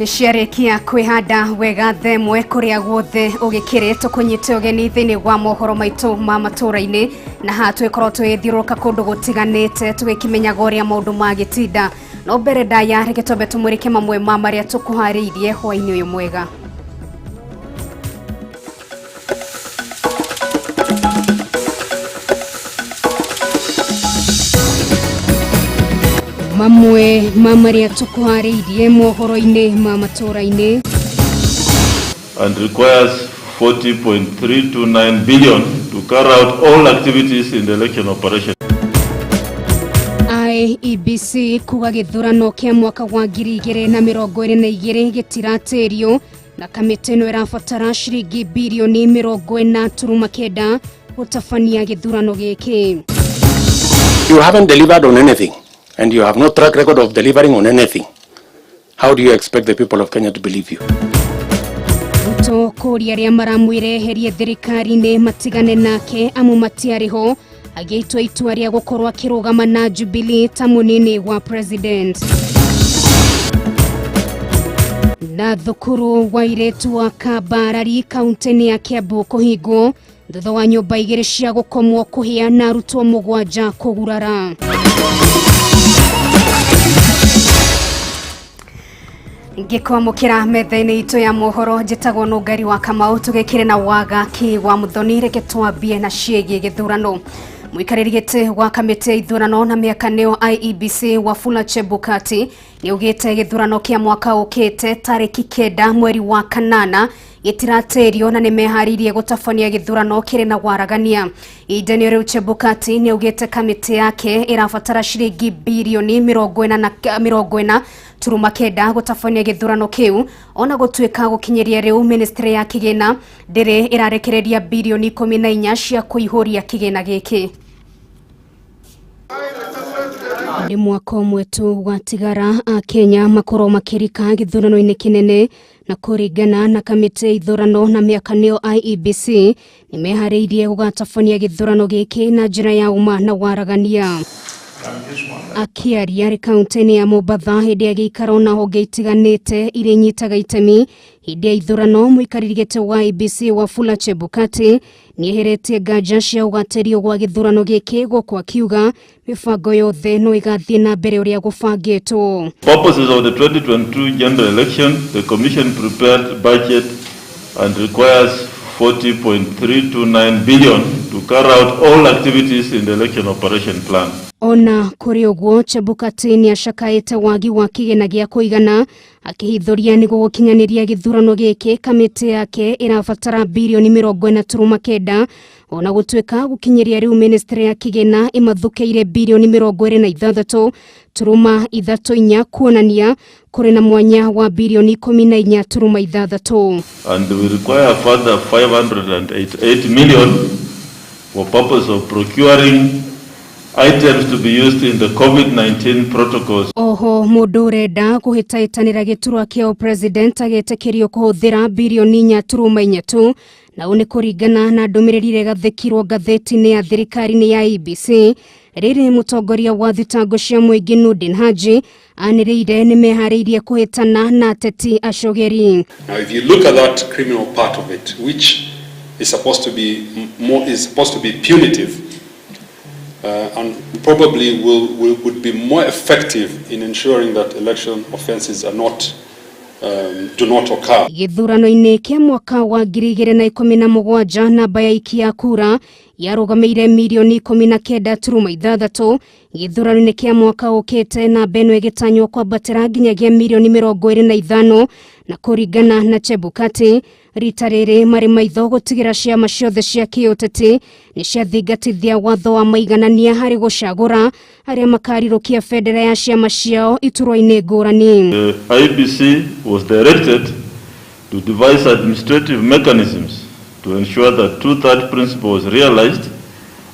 Nĩ ciarĩkia kwĩhanda wega themwe kũrĩa guothe ũgĩkĩrĩ, tũkũnyite ũgeni thĩinĩ wa mohoro maitũ ma matũra-inĩ, na haha twĩkorwo tũgĩthiũrũrũka kũndũ gũtiganĩte tũgĩkĩmenyaga ũrĩa maũndũ magĩtinda. No mbere ndaya, reke twambe tũmũrĩke mamwe ma marĩa tũkũharĩirie hwaĩ-inĩ ũyũ mwega. Mamwe ma marĩa tũkũharĩirie mohoro-inĩ ma matũra-inĩ. And requires 40.329 billion to carry out all activities in the election operation. IEBC kuga gĩthurano kĩa mwaka wa 2022 gĩtiratĩrio, na kamĩtĩ ĩno ĩrabatara ciringi birioni 40.9 gũtabania gĩthurano gĩkĩ. You haven't delivered on anything, and you have no track record of delivering on anything. How do you expect the people of Kenya to believe you? Ruto kũria arĩa maramwĩre eherie thirikari-inĩ matigane nake amu matiarĩ ho, agĩtua itua rĩa gũkorwo akĩrũgama na Jubilee ta mũnini wa president. Na thukuru wa airĩtu wa Kambarari kaunti-inĩ ya Kiambu kũhingwo thutha wa nyũmba igĩrĩ cia gũkomwo kũhĩa na arutwo 7 kũgurara. Ngĩkwamũkĩra metha-inĩ itũ ya mohoro, njĩtagwo Nũngari wa Kamau, tũgĩkĩre na Wagaki wa Mũthoni. Reke twambie na ciĩgiĩ gĩthurano. Mũikarĩri gĩtĩ wa kamĩtĩ ya ithurano na mĩaka nĩyo IEBC Wafula Chebukati nĩaugĩte gĩthurano kĩa mwaka ũkĩte tarĩki 9 mweri wa 8 gĩtiratĩrio na nĩmeharĩirie gũtabania gĩthurano kĩrĩ na waragania. Ihinda-inĩ rĩu Chebukati nĩaugĩte kamĩtĩ yake ĩrabatara ciringi birioni 40.9 gũtabania gĩthurano kĩu, ona gũtuĩka gũkinyĩria rĩu ministry ya kĩgĩna ndĩrĩ ĩrarekereria birioni 14 cia kũihũria kĩgĩna gĩkĩ. Nĩ mwaka ũmwe tu gwatigara Akenya makorwo makĩrika gĩthurano-inĩ kĩnene, na kũringana na kamĩtĩ ya ithurano na mĩaka nĩyo IEBC nĩmeharĩirie gũgatabania gĩthurano gĩkĩ na njĩra ya ũma na waragania. Akĩaria arĩ kaunti-inĩ ya Mombatha hĩndĩ ya gĩikaro na honge itiganĩte iria inyitaga itemi hĩndĩ ya ithurano, mũikarĩri gĩtĩ wa IEBC Wafula Chebukati nĩeheretie nganja cia ũgatĩrio gwa gĩthurano gĩkĩ, gũkũ akiuga mĩbango yothe no ĩgathiĩ na mbere ũrĩa gũbangĩtwo. Purposes of the 2022 general election, the Commission prepared budget and requires 40.329 billion to carry out all activities in the election operation plan. Ona kũrĩ ũguo, Chebukati nĩacakaĩte wagi wa kĩgĩna gĩa kũigana, akĩhithũria nĩguo gũkinyanĩria gĩthurano gĩkĩ kamĩtĩ yake ĩrabatara birioni 40.9, ona gũtuĩka gũkinyĩria rĩu ministry ya kĩgĩna ĩmathũkĩire birioni 26.34, kuonania kũrĩ na mwanya wa birioni 14.6. And we require a further 588 million for purpose of procuring items to be used in the COVID-19 protocols. Oho mũndũ ũrenda kũhĩtahĩtanĩra gĩturwa kĩa president agetĩkĩrio kũhũthĩra birioni 4.3, na ũũ nĩ kũringana na ndũmĩrĩri ĩrĩa ĩgathĩkirwo ngathĩti-inĩ ya thirikari-inĩ ya IEBC. Rĩrĩ mũtongoria wa thitango cia mũingĩ Nurdin Haji anĩrĩire nĩmeharĩirie kũhĩtana na ateti acogeri. Now if you look at that criminal part of it, which is supposed to be more, is supposed to be punitive, and probably would be more effective in ensuring that election offenses are not do not occur. Gĩthurano-inĩ kĩa mwaka wa 2017, namba ya aikia kura yarũgamĩire mirioni 19.6. Gĩthurano-inĩ kĩa mwaka ũkĩte, namba ĩno ĩgĩtanywo kwambatĩra nginyagia mirioni 25, na kũringana na Chebukati, rita rĩrĩ marĩ maitho gũtigĩra ciama ciothe cia kĩũteti nĩ ciathingatithia watho wa maiganania harĩ gũcagũra arĩa makarirũkia bendera ya ciama ciao iturwa-inĩ ngũrani. The IEBC was directed to devise administrative mechanisms to ensure that two-third principle was realized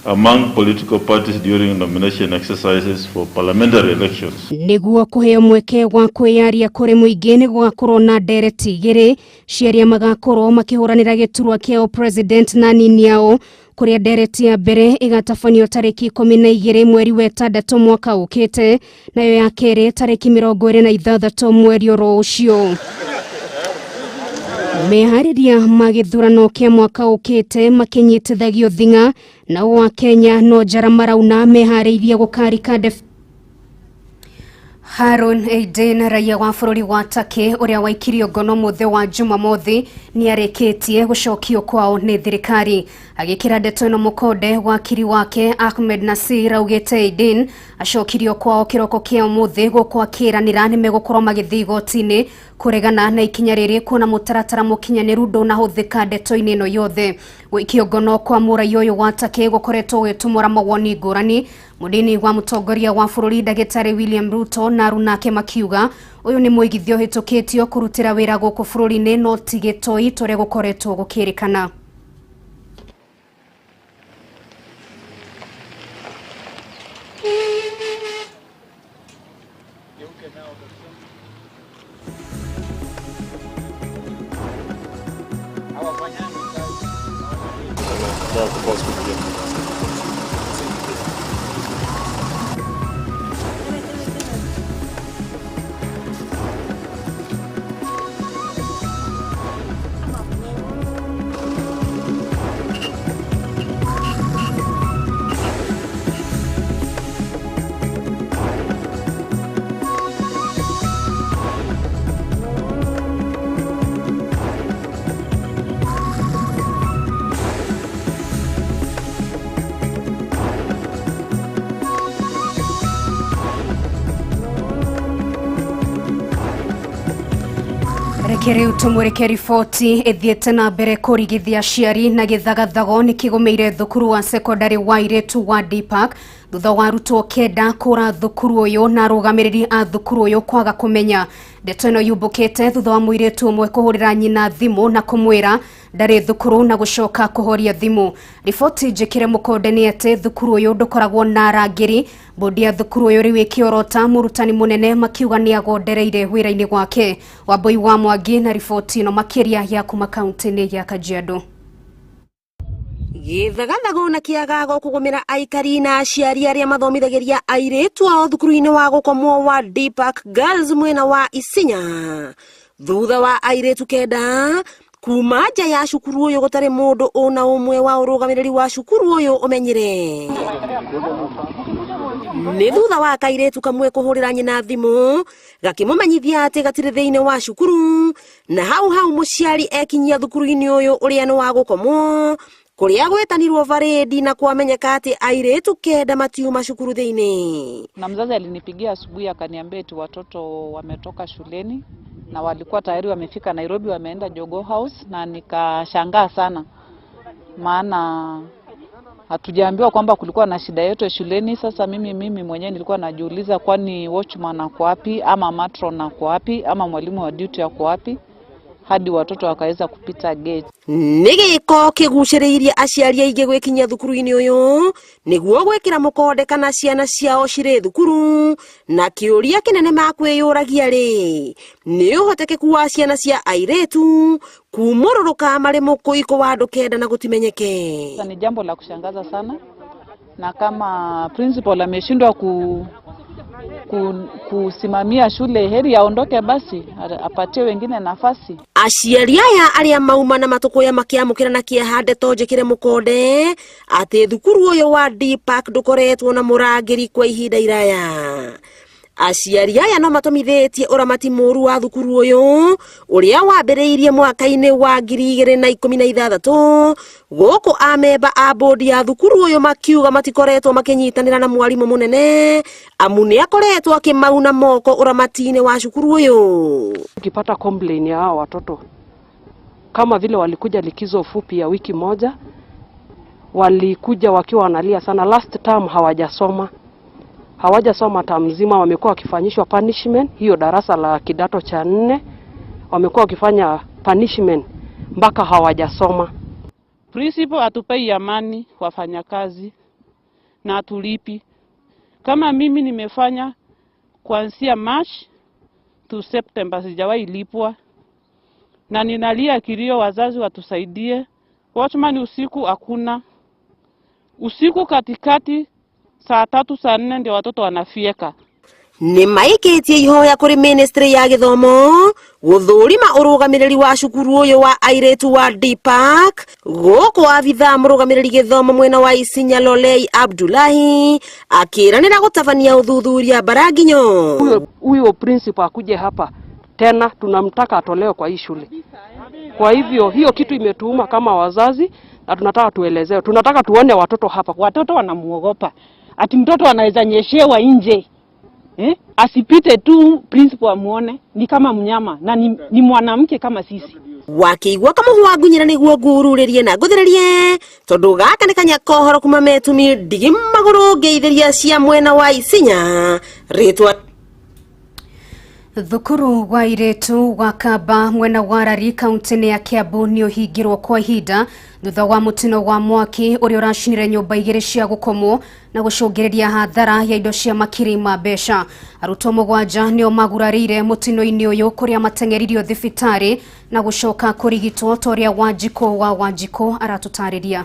among political parties during nomination exercises for parliamentary elections. Nĩguo kũheo mweke wa kwĩyaria kũrĩ mũingĩ, nĩ gũgakorwo na ndereti igĩrĩ cia arĩa magakorwo makĩhũranĩra gĩturwa kĩa president na nini ao. Kuria ndereti ya mbere igatabanio tariki 12 mweri wa 6 mwaka ukite, nayo ya keri tariki 26 mweri oro ucio. Meharĩria ma gĩthurano kĩa mwaka ũkĩte makinyitithagio thing'a, nao wa Kenya no njara marauna meharĩirie gũkarika. Harun Aiden, raia wa bũrũri wa Turkey ũrĩa waikirio ngono mũthĩ wa Jumamothi, nĩarĩkĩtie gũcokio kwao nĩ thirikari. Agĩkĩra ndeto ĩno mũkonde, wakiri wake Ahmed Nasir augĩte Aiden acokirio kwao kĩroko kĩa ũmũthĩ gũkũ akĩranĩra nĩmegũkorwo magĩthiĩ igoti-inĩ kũregana na ikinya rĩrĩ kuona mũtaratara mũkinyanĩru ndũnahũthĩka ndeto-inĩ ĩno yothe. Gũikio ngono kwa mũraiya ũyũ wa Turkey gũkoretwo gũgĩtumũra mawoni ngũrani. Mũnini wa mũtongoria wa bũrũri Ndagĩtarĩ William Ruto na arunake makiuga ũyũ nĩ mũigithio ũhĩtũkĩtio kũrutĩra wĩra gũkũ bũrũri-inĩ no ti gĩtoi tũrĩa gũkoretwo gũkĩrĩkana. Reke rĩu tũmũrĩke riboti ĩthiĩte na mbere kũrigithia aciari na gĩthagathago nĩkĩgũmĩire thukuru wa sekondari wa airĩtu wa Deepak thutha wa arutwo 9 kũra thukuru ũyũ na arũgamĩrĩri a thukuru ũyũ kwaga kũmenya. Ndeto ĩno yumbũkĩte thutha wa mũirĩtu ũmwe kũhũrĩra nyina thimũ na kũmwĩra ndarĩ thukuru na gũcoka kũhoria thimũ. Riboti njĩkĩre mũkonde nĩ atĩ thukuru ũyũ ndũkoragwo na arangĩri. Bodi ya thukuru ũyũ rĩu ĩkĩorota mũrutani mũnene makiuga nĩ agondereire wĩra-inĩ gwake. Wambui wa Mwangi na riboti ĩno makĩria ya kuma kaunti-inĩ ya Kajiado. Gĩthagathago na kĩagago kũgũmĩra aikari na aciari arĩa mathomithagĩria airĩtu ao thukuru-inĩ wa gũkomwo wa Deepak Girls mwena wa Isinya thutha wa airĩtu 9 kuma nja ya cukuru ũyũ gũtarĩ mũndũ ona ũmwe wa ũrũgamĩrĩri wa cukuru ũyũ ũmenyire. Nĩ thutha wa kairĩtu kamwe kũhũrĩra nyina thimũ gakĩmũmenyithia atĩ gatirĩ thĩinĩ wa cukuru, na hau hau mũciari ekinyia thukuru-inĩ ũyũ ũrĩa nĩ wa gũkomwo kuria gwetanirwo paredi na kwamenyeka ati airĩtu 9 matiuma cukuru thĩinĩ. Na mzazi alinipigia asubuhi akaniambia eti watoto wametoka shuleni na walikuwa tayari wamefika Nairobi, wameenda Jogoo House, na nikashangaa sana maana hatujaambiwa kwamba kulikuwa na shida yote shuleni. Sasa mimi mwenyewe nilikuwa najiuliza, kwani watchman ako wapi, ama matron ako wapi, ama mwalimu wa duty ako wapi, hadi watoto wakaweza kupita gate. Nĩ gĩko kĩgucĩrĩirie aciari aingĩ gwĩkinyia thukuru-inĩ ũyũ nĩguo gwĩkĩra mũkonde kana ciana ciao cirĩ thukuru, na kĩũria kĩnene makwĩyũragia rĩ, nĩ ũhotekeku wa ciana cia airĩtu kumũrũrũka marĩ mũkũikũ wa andũ 9 na gũtimenyeke. Ni jambo la kushangaza sana, na kama principal ameshindwa kusimamia shule, heri aondoke basi, apatie wengine nafasi. Aciari aya arĩa mauma na matũkũya makĩamũkĩra na kĩeha ndeto njĩkĩre mũkonde atĩ thukuru ũyũ wa Deepak ndũkoretwo na mũrangĩri kwa ihinda iraya. Aciari aya no matũmithĩtie ũramati mũru wa thukuru ũyũ ũrĩa wambĩrĩirie mwaka-inĩ wa 2016 gũkũ amemba a bodi ya thukuru ũyũ makiuga matikoretwo makĩnyitanĩra na mwarimũ mũnene amu nĩ akoretwo akĩmauna moko ũramati-inĩ wa cukuru ũyũ. Ukipata complain ya hao watoto kama vile walikuja likizo fupi ya wiki moja, walikuja wakiwa wanalia sana. Last term hawajasoma term mzima, wamekuwa wakifanyishwa punishment. Hiyo darasa la kidato cha 4 wamekuwa wakifanya punishment mpaka hawajasoma. Principal atupei amani wafanyakazi na atulipi. Kama mimi nimefanya kuanzia March to September sijawahi lipwa, na ninalia kilio wazazi watusaidie. Watchman usiku hakuna. Usiku katikati saa 3 saa 4 ndio watoto wanafieka. Nĩ maikĩtie ihoya kũrĩ ministry ya gĩthomo gũthũrima ũrũgamĩrĩri wa cukuru ũyũ wa airĩtu wa Deepak. Gũkũ abithaa mũrũgamĩrĩri gĩthomo mwena wa Isinya Lolei Abdullahi akĩranĩra gũtabania ũthuthuria Mbaranginyo. Huyo principal akuje hapa tena, tunamtaka atolewe kwa hii shule. Kwa hivyo hiyo kitu imetuuma kama wazazi na tunataka tuelezewe, tunataka tuone watoto hapa. Watoto wanamuogopa, ati mtoto anaweza nyeshewa nje. Asipite tu principal amuone, ni kama mnyama na ni mwanamke kama sisi. Wakĩigua kamũhwa ngunyĩra nĩguo ngururĩrie na ngũthĩrĩrie tondũ gaka nĩ kanya kohoro kuma metumi ndigi magũrũ ngeithĩria cia mwena wa Isinya rĩtwa. Thukuru wa iretu wa Kaba mwena wa Rari kaunti-inĩ ya Kiambu nĩ ũhingirwo kwa ihinda thutha wa mũtino wa mwaki ũrĩa ũracinire nyũmba igĩrĩ cia gũkomwo na gũcũngĩrĩria hathara ya indo cia makiri ma mbeca. Arutwo 7 nĩo magurarĩire mũtino-inĩ ũyũ kũrĩa mateng'eririo thibitarĩ na gũcoka kũrigitwo ta ũrĩa Wanjikũ wa Wanjikũ aratũtarĩria.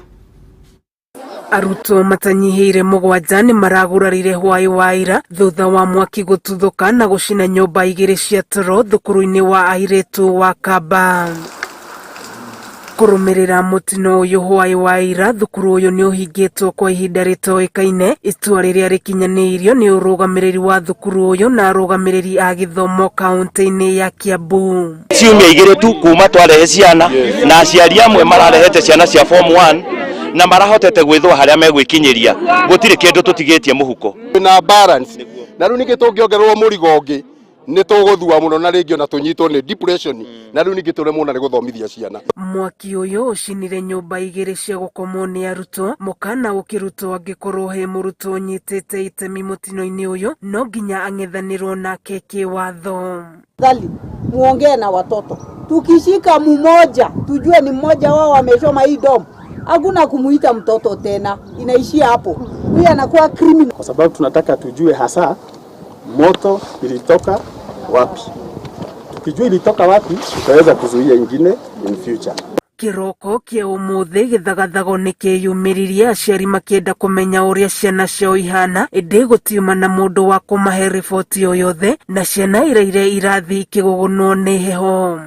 Arutwo matanyihĩire 7 nĩ maragurarire hwaĩ wa ira thutha wa mwaki gũtuthũka na gũcina nyũmba 2 cia toro thukuru-inĩ wa airĩtu wa Kaba. Kũrũmĩrĩra mũtino ũyũ hwaĩ wa ira, thukuru ũyũ nĩ ũhingĩtwo kwa ihinda rĩtoĩkaine, itua rĩrĩa rĩkinyanĩirio nĩ ũrũgamĩrĩri wa thukuru ũyũ na arũgamĩrĩri a gĩthomo kaunti-inĩ ya Kiambu. Ciumia 2 tu kuma twarehe ciana na aciari amwe mararehete ciana cia form 1 na marahotete gwithwa haria megwikinyiria, gutiri kindu tutigitie muhuko na balance na riu ningi tungiongererwo murigo ungi ni tuguthua muno na ringi ona tunyitwo ni depression na riu ningi turemwo na guthomithia ciana. Mwaki uyu ucinire nyumba 2 cia gukomwo ni arutwo, mukana ukirutwo angikorwo he murutwo unyitite itemi mutino-ini uyu no nginya ang'ethanirwo nake kiwatho. Dhali muongee na watoto, tukishika mmoja tujue ni mmoja wao amesoma hii dom, hakuna kumuita mtoto tena, inaishia hapo, huyu anakuwa criminal. Kwa sababu tunataka tujue hasa moto ilitoka wapi. Tukijua ilitoka wapi tutaweza kuzuia ingine in future. Kiroko kia umuthi githagathago ni kiyumiririe aciari makienda kumenya uria ciana ciao ihana, indi gutiuma na mundu wa kumahe riboti o yothe, na ciana iraire irathi ikigugunwo ni heho.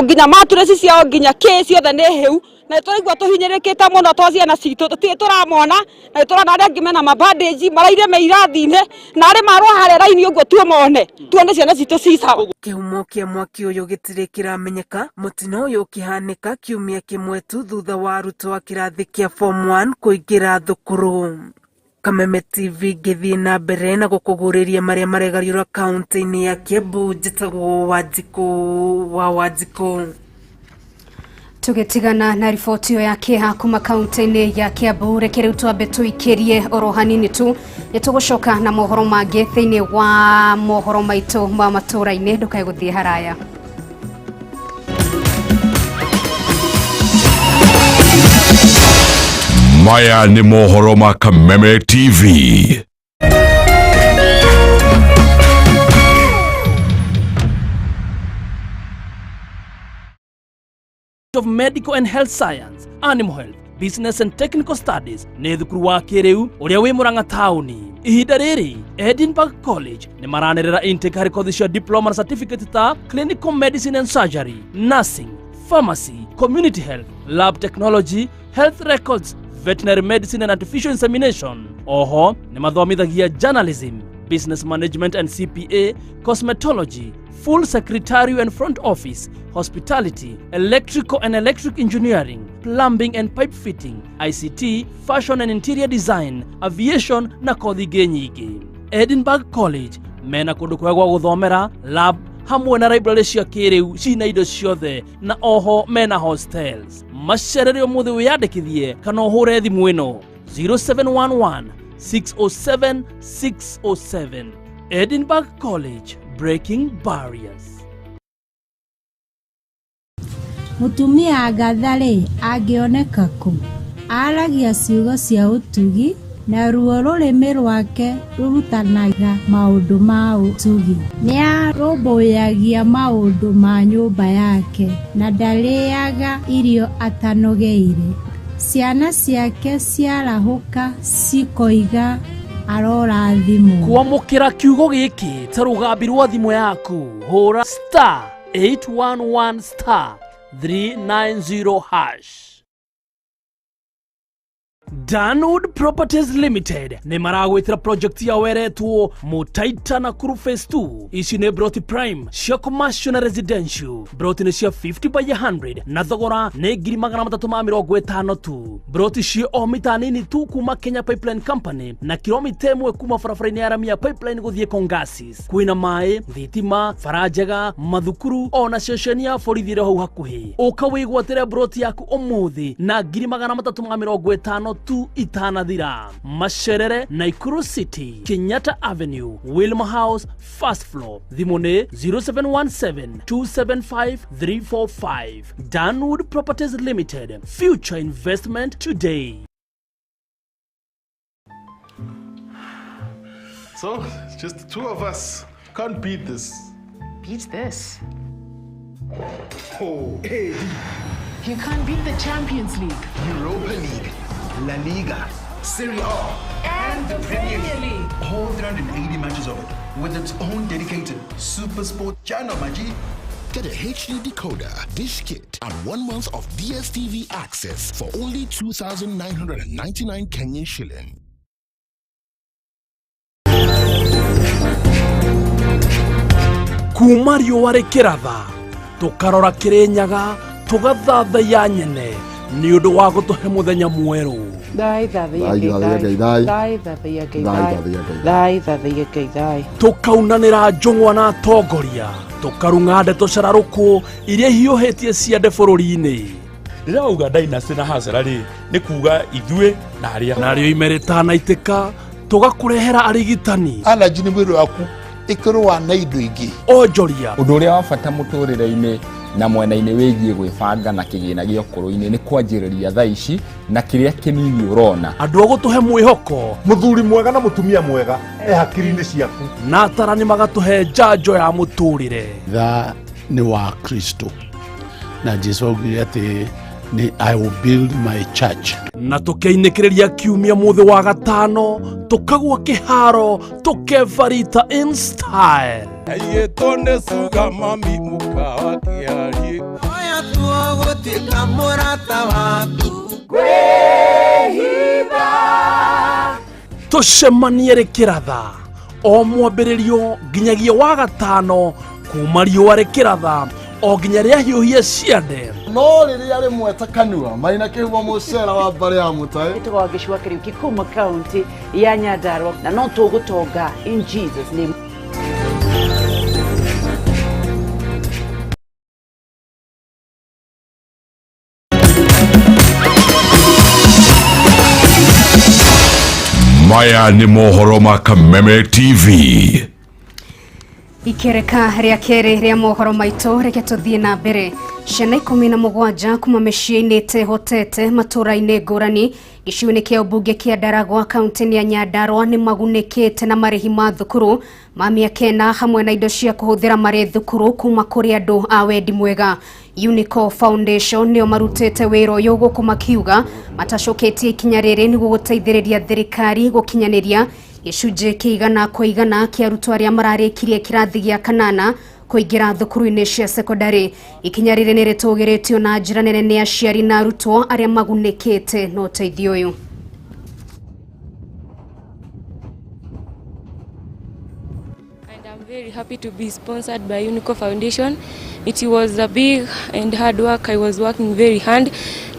Nginya matureci ciao nginya ki ciothe ni heu, na turaigua tuhinyirikite muno to ciana citu tutirĩ turamona, na turona aria angi mena mabandĩnji maraire me irathi-inĩ na arĩ marwo harĩa raini ũguo tuomone tuone ciana citũ ci sawa. Kĩhumo kĩa mwaki ũyũ gĩtirĩ kĩramenyeka. Mũtino ũyũ ũkĩhanĩka kiumia kĩmwe tu thutha wa arutwo a kĩrathi kĩa form 1 kũingĩra thukuru. Kameme TV ngĩthiĩ na mbere na gũkũgũrĩria marĩa maregariũra kaunti-inĩ ya Kiambu. Njĩtagwo Wanjikũ wa Wanjikũ. Tugetigana na riboti ĩyo ya kĩeha kuma kaunti-inĩ ya Kiambu, reke rĩu twambe tũikĩrie oro hanini tu, nĩtũgũcoka na mohoro mangĩ thĩinĩ wa mohoro maitũ ma matũra-inĩ, ndũkae gũthiĩ haraya. Maya ni mohoro ma Kameme TV. Of Medical and Health Science, Animal Health, Business and Technical Studies nĩ thukuru wa kĩrĩu ũrĩa wĩ Murang'a taũni. Ihinda rĩrĩ Edinburgh College nĩ maranĩrĩra intake harĩ kothi cia diploma na certificate ta Clinical Medicine and Surgery, Nursing, Pharmacy, Community Health, Lab Technology, Health Records, Veterinary Medicine and Artificial Insemination. Oho nĩ mathomithagia Journalism, Business Management and CPA, Cosmetology, Full Secretarial and Front Office, Hospitality, Electrical and Electric Engineering, Plumbing and Pipe Fitting, ICT, Fashion and Interior Design, Aviation na kothi ingĩ nyingĩ. Edinburgh College mena kũndũ kwega gwa gũthomera, lab hamwe na library cia kĩrĩu cina indo ciothe, na oho mena hostels. Macerere ũmũthĩ wĩyandĩkithie kana ũhũre thimũ ĩno 0711 607 607. Edinburgh College, breaking barriers. Mũtumia Agatha-rĩ, angĩoneka kũ? Aaragia ciugo cia ũtugi, na ruo rũrĩmĩ rwake rũrutanaga maũndũ ma ũtugi. Nĩarũmbũyagia maũndũ ma nyũmba yake, na ndarĩĩaga irio atanogeire. Ciana ciake ciarahũka cikoiga arorathimwo. Kwamũkĩra kiugo gĩkĩ ta rũgambi rwa thimũ yaku, hũra star 811 star 390 hash. Danwood Properties Limited nĩ maragwĩtĩra project ya weretwo Mũtaita Nakuru Phase 2. Ici nĩ broti prime cia commercial na residential. Broti nĩ cia 50 by 100 na thogora nĩ 350,000 tu. Broti ciĩ o mita nini tu kuma Kenya Pipeline Company na kilomita 1 kuma barabara-inĩ ya rami ya pipeline gũthiĩ Kongasis. Kwĩna maĩ, thitima, bara njega, mathukuru ona ceceni ya borithi ĩrĩ hau hakuhĩ. Ũka wĩgwatĩre broti yaku ũmũthĩ na 350,000 tu itanathira. Macerere Nakuru City, Kenyatta Avenue, Wilma House, first floor. Thimũ nĩ 0717 275 345. Danwood Properties Limited, future investment today. So, it's just the two of us. Can't beat this. Beat this. Oh, hey. You can't beat the Champions League, Europa League, La Liga, Serie A, and the Premier League. All 380 matches of it, with its own dedicated Super Sport channel, Maji. Get a HD decoder, dish kit, and 1 month of DSTV access for only 2,999 Kenyan shilling. Kuma riũa rĩkĩratha tũkarora Kĩrĩnyaga tũgathathaiya nyene nĩ ũndũ wa gũtũhe mũthenya mwerũ. Thai thathaiya Ngai thai. Thai thathaiya Ngai thai. Thai thathaiya Ngai thai. Tũkaunanĩra njũng'wa na atongoria, tũkarung'a ndeto cararũkũ iria hiũhĩtie ciande bũrũri-inĩ. Rĩrĩa wauga dynasty na hasara rĩ, nĩ kuga ithuĩ na arĩa. Narĩo ime rĩtanaitĩka tũgakũrehera arigitani. Allergy nĩ mwĩrĩ waku ĩkĩrũa na indo ingĩ. Onjoria. Ũndũ ũrĩa wa bata mũtũrĩre-inĩ na mwena-inĩ wĩgiĩ gwĩbanga na kĩgĩna gĩa ũkũrũ-inĩ nĩ kwanjĩrĩria thaa ici na kĩrĩa kĩnini ũrona. Andũ a gũtũhe mwĩhoko. Mũthuri mwega na mũtumia mwega e hakiri-inĩ ciaku. Na atarani magatũhe njanjo ya mũtũrĩre. Tha nĩ wa Kristo na Jesu augire atĩ nĩ I will build my church. Na tũkeinĩkĩrĩria kiumia mũthĩ wa gatano tũkagwa kĩharo tũkebarita in style. Aiyĩtwo nĩ suga mami mũkawa kĩarie. Oya tuo gũtuĩka mũrata waku. Kwĩhitha. Tũcemanie rĩkĩratha o mwambĩrĩrio nginyagia wa gatano kuma riũa rĩkĩratha o nginya rĩahiũhie ciande. No rĩrĩa rĩmwe ta kanua maina kĩhumo mũcera wa mbarĩ ya mũtaĩ. Ĩtagwo Gĩcũa Kĩriũki kuma kaunti ya Nyandarua na no tũgũtonga in Jesus name. Maya nĩ mohoro ma Kameme TV. Ikereka rĩa kerĩ rĩa mohoro maitũ, reke tũthiĩ na mbere. Ciana 17 kuma mĩciĩ-inĩ ĩtehotete matũũra-inĩ ngũrani gĩcigo-inĩ kĩa ũmbunge kĩa Ndaragwa kaunti-inĩ ya Nyandarua nĩ magunĩkĩte na marĩhi ma thukuru ma mĩaka ĩna hamwe na indo cia kũhũthĩra marĩ thukuru kuma kũrĩ andũ a wendi mwega. Unico Foundation nĩo marutĩte wĩra ũyũ gũkũ makiuga matacũkĩtie ikinya rĩrĩ nĩguo gũteithĩrĩria thirikari gũkinyanĩria gĩcunjĩ kĩa 100% kĩa arutwo arĩa mararĩkirie kĩrathi gĩa kanana kũingĩra thukuru-inĩ cia sekondari. Ikinya rĩrĩ nĩ rĩtũgĩrĩtio na njĩra nene nĩ aciari na arutwo arĩa magunĩkĩte na ũteithio ũyũ. And I'm very happy to be sponsored by Unico Foundation. It was a big and hard work. I was working very hard,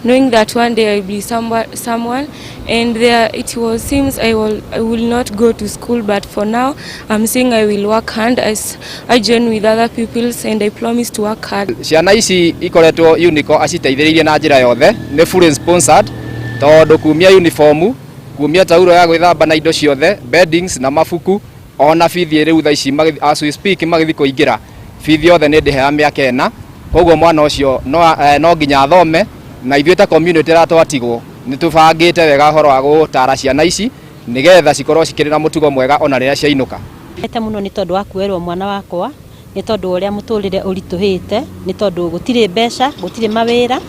knowing that one day I will be someone. And there it was seems I will not go to school, but for now I'm saying I will work hard as I join with other pupils, and I promise to work hard. Ciana ici ikoretwo Unico aciteithĩrĩirie na njĩra yothe, nĩ fully sponsored tondu kumia uniform, kumia tauro ya gwĩthamba na indo ciothe, beddings na mabuku, ona bithi rĩu thaa ici as we speak magĩthiĩ kũingĩra bithi yothe nĩ ndĩhe ya mĩaka 4. Koguo mwana ũcio no nginya athome, na ithuĩ ta community ĩrĩa twatigwo nĩ tũbangĩte wega ũhoro wa gũtara ciana ici nĩgetha cikorwo cikĩrĩ na mũtugo mwega ona rĩrĩa ciainũka. Ete mũno nĩ tondũ wa kuoerwo mwana wakwa, nĩ tondũ ũrĩa mũtũrĩre ũritũhĩte, nĩ tondũ gũtirĩ mbeca, gũtirĩ mawĩra,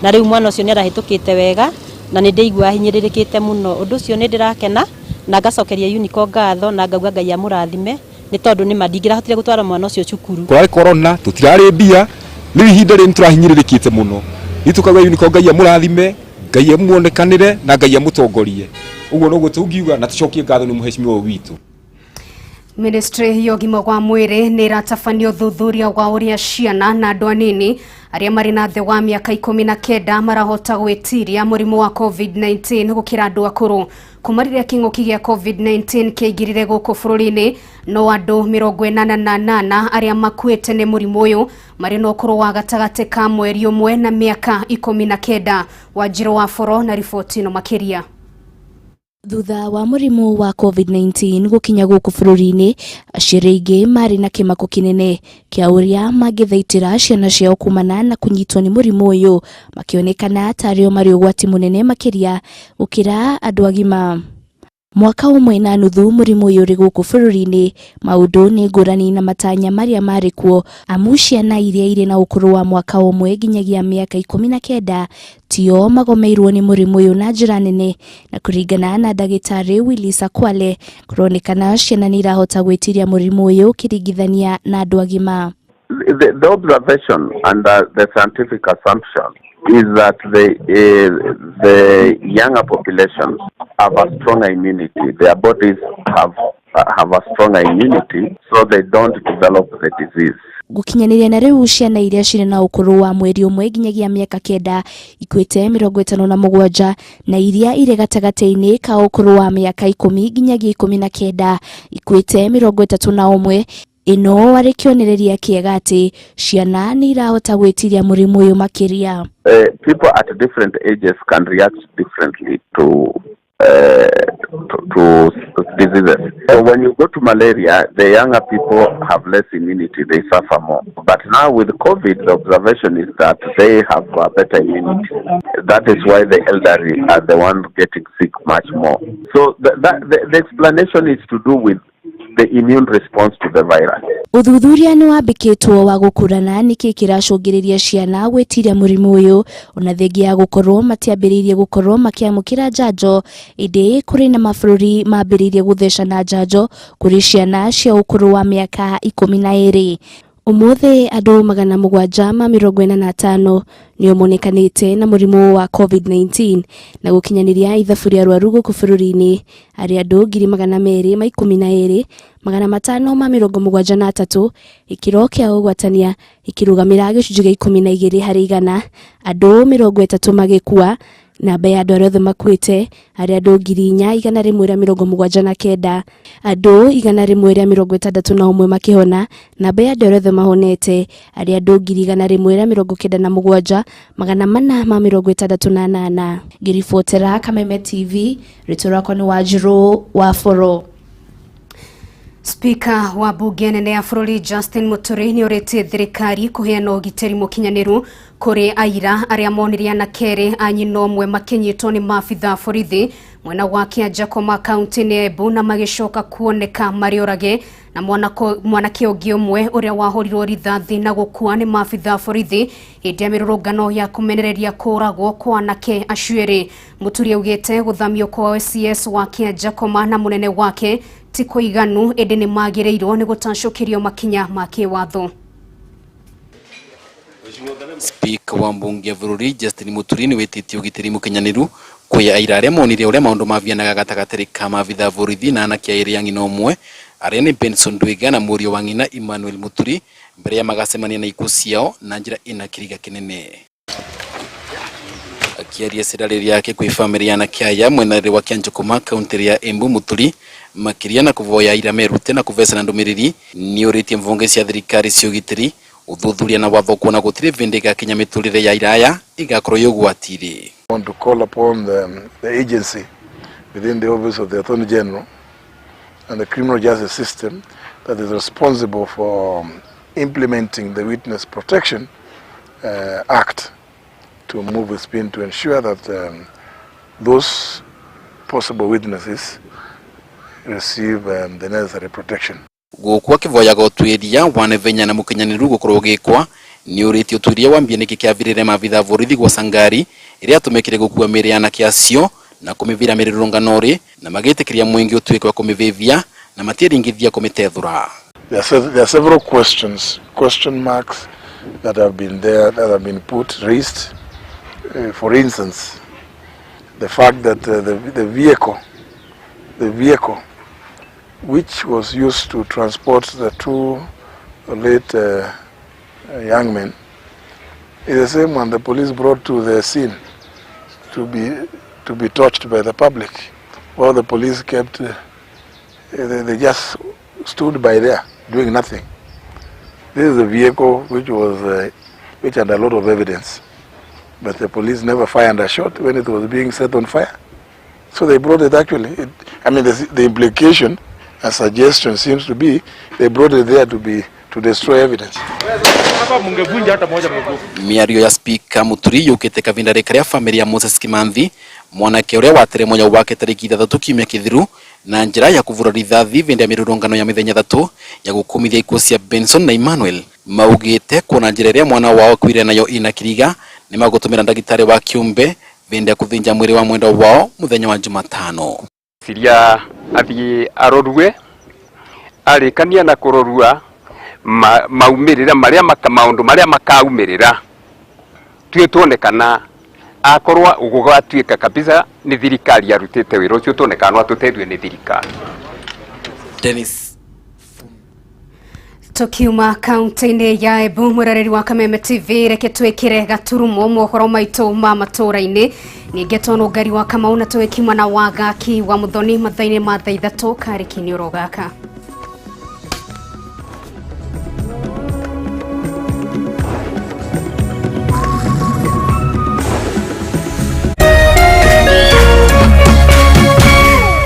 na rĩu mwana ũcio nĩ arahĩtũkĩte wega. Na nĩ ndĩiguaga hinyĩrĩrĩkĩte mũno. Ũndũ ũcio nĩ ndĩrakena na ngacokeria Unico ngatho na ngauga Ngai amũrathime, nĩ tondũ nĩma ndingĩrahotire gũtwara mwana ũcio cukuru. Kũrarĩ corona, tũtirarĩ mbia, rĩu ihinda rĩrĩ nĩtũrahinyĩrĩrĩkĩte mũno. Rĩu tũkauga Unico Ngai amũrathime, Ngai amuonekanĩre na Ngai amũtongorie. Ũguo noguo tũngiuga na tũcokie ngatho nĩ mũhecimiwa ũyũ witũ. Ministry ya ũgima wa mwĩrĩ nĩ ĩratabania ũthuthuria wa ũrĩa ciana na andũ anini arĩa marĩ na thĩ wa mĩaka 19 marahota gwĩtiria mũrimũ wa COVID-19 gũkĩra andũ akũrũ. Kuma rĩrĩa kĩng'ũki gĩa COVID-19 kĩaingĩrire gũkũ bũrũri-inĩ, no andũ 88 arĩa makuĩte nĩ mũrimũ ũyũ marĩ na ũkũrũ wa gatagatĩ ka mweri ũmwe na mĩaka 19. Wanjirũ wa Boro na riboti ĩno makĩria. Thutha wa mũrimũ wa COVID-19 gũkinya gũkũ bũrũri-inĩ, aciari aingĩ marĩ na kĩmako kĩnene kĩa ũrĩa mangĩthaitĩra ciana ciao kumana na kũnyitwo nĩ mũrimũ ũyũ, makĩonekana tarĩ o marĩ ũgwati mũnene makĩria gũkĩra andũ agima. Mwaka ũmwe na nuthu mũrimũ ũyũ ũrĩ gũkũ bũrũri-inĩ, maũndũ nĩ ngũrani na matanya marĩa marĩ kuo, amu ciana iria irĩ na ũkũrũ wa mwaka ũmwe nginyagia mĩaka 19 tio magomeirwo nĩ mũrimũ ũyũ na njĩra nene, na kũringana na ndagĩtarĩ Willis Akwale, kũronekana ciana nĩ irahota gwĩtiria mũrimũ ũyũ ũkĩringithania na andũ agima. The observation and the scientific assumption is that the younger populations have a stronger immunity. Their bodies have a stronger immunity, so they don't develop the disease. Gũkinyanĩria na rĩu, ciana iria cirĩ na ũkũrũ wa mweri ũmwe nginyagia mĩaka 9 ikuĩte 57, na iria irĩ gatagatĩ-inĩ ka ũkũrũ wa mĩaka 10 nginyagia 19 ikuĩte 31. Ĩno arĩ kĩonereria kĩega atĩ ciana nĩ irahota gwĩtiria mũrimũ ũyũ makĩria. People at different ages can react differently to diseases. So when you go to malaria, the younger people have less immunity, they suffer more. But now with COVID, the observation is that they have a better immunity. That is why the elderly are the ones getting sick much more. So the explanation is to do with the immune response to the virus. Ũthuthuria nĩ wambĩkĩtwo wa gũkũrana nĩkĩ kĩracũngĩrĩria ciana gwĩtiria mũrimũ ũyũ, ona thengia ya gũkorwo matiambĩrĩirie gũkorwo makĩamũkĩra njanjo, ĩndĩ kũrĩ na mabũrũri mambĩrĩirie gũthecana njanjo kũrĩ ciana cia ũkũrũ wa mĩaka 12. Ũmũthĩ andũ 745 nĩo monekanĩte na mũrimũ wa COVID-19, na gũkinyanĩria ithabu rĩa arwaru gũkũ bũrũri-inĩ arĩ andũ 212,573. Gĩkĩro kĩa ũgwatania gĩkĩrũgamĩra gĩcunjĩ gĩa 12%, andũ 30 magĩkua. Namba ya andũ arĩa othe makuĩte arĩ andũ 4179, andũ 161 makĩhona. Namba ya andũ arĩa othe mahonete arĩ andũ 197,468. Ngĩribotera Kameme TV, rĩtwa rĩakwa nĩ Wanjirũ wa Boro. Spika wa bunge nene ya bũrũri Justin Muturi nĩ orĩtie thirikari kũheana ũgitĩri mũkinyanĩru kũrĩ aira arĩa monire anake erĩ a nyina ũmwe makĩnyitwo nĩ maabitha borithi mwena wa Kĩanjakoma, kaunti-inĩ ya Embu, na magĩcoka kuoneka marĩ orage, na mwanake ũngĩ ũmwe ũrĩa wahũrirwo rithathi na gũkua nĩ maabitha borithi hĩndĩ ya mĩrũrũngano ya kũmenereria kũragwo kwa anake acio erĩ. Muturi augĩte gũthamio kwa OCS wa Kĩanjakoma na mũnene wake ti kũiganu, ĩndĩ nĩ magĩrĩirwo nĩ gũtacũkĩrio makinya ma kĩwatho. Spika wa mbunge ya bũrũri Justin Muturi nĩ wĩtĩtie ũgitĩri mũkinyanĩru kwĩ aira arĩa monire ũrĩa maũndũ mavianaga gatagatĩ ka maabitha borithi na anake erĩ a ng'ina ũmwe, arĩa nĩ Benson Ndwiga na mũriũ wa ng'ina Emmanuel Muturi, mbere ya magacemania na ikuũ ciao na njĩra ĩna kĩriga kĩnene. Akĩaria cira rĩake kwĩ bamĩrĩ ya anake aya mwena wa Kĩanjũkũma, kaunti ya Embu, Muturi makĩria na kũvoya aira merute na kũvecana ndũmĩrĩri, nĩ ũrĩtie mvonge cia thirikari cia ũgitĩri ũthuthuria na watho kuona gũtirĩ vĩndĩ ĩgakinya mĩtũrĩre ya aira aya ĩgakorwo ĩ ũgwati-inĩ. I want to call upon the agency within the office of the Attorney General and the criminal justice system that is responsible for implementing the Witness Protection Act to move with speed to ensure that those possible witnesses receive the necessary protection. Gũkũ akĩvoyaga ũtuĩria wa naihenya na mũkinyanĩru gũkorwo ũgĩkwa, nĩ ũrĩtie ũtuĩria wambie nĩkĩ kĩavirire maabitha borithi gwaca ngari ĩrĩa yatũmĩkire gũkua mĩĩrĩ ya anake acio na kũmĩvira mĩrũrũngano rĩ na magĩtĩkĩria mũingĩ ũtuĩke wa kũmĩvĩvia na matieringithia kũmĩtethũra. There are several questions, question marks that have been there, that have been put, raised. For instance, the fact that the vehicle which was used to transport the two late young men is the same one the police brought to the scene to be torched by the public. While the police kept, they just stood by there doing nothing. This is a vehicle which had a lot of evidence, but the police never fired a shot when it was being set on fire. So they brought it actually. I mean, the implication and suggestion seems to be they brought it there to destroy evidence. Mĩario ya Spika Muturi yũkĩte kavinda karia famĩlĩ ya Moses Kimanthi, mwanake ũrĩa watere mwanya wake tarĩki 6 kiumia kĩthiru na njĩra ya kũvura rithathi vĩndĩ ya mĩrũrũngano ya mĩthenya 3 ya gũkumithia ikuũ cia Benson na Emmanuel, maugĩte kuona njĩra ĩrĩa mwana wao akuire nayo ina kiriga nĩ magũtũmĩra ndagĩtarĩ wa kĩũmbe vĩndĩ ya kũthĩnja mwĩrĩ wa mwendwa wao mũthenya wa Jumatano. Ciria athiĩ arorue, arĩkania na kũrorua maumĩrĩra marĩa maũndũ marĩa makaumĩrĩra tuĩ tuone kana akorwo gũgatuĩka kabisa nĩ thirikari yarutĩte wĩra ũcio, tuone kana no atũteithie nĩ thirikari. Dennis. Tukiuma kaunti-inĩ ya Embu, mwĩroreri wa Kameme TV, reke twĩkĩre gaturumo mohoro maitũ ma matũra-inĩ ningĩ nũngari wa Kamau na tũgĩkiuma na Wagaki wa Muthoni mathaa-inĩ ma thaa 3 karĩ kiniũro gaka.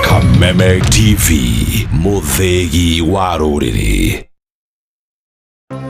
Kameme TV, mũthĩgi wa rũrĩrĩ.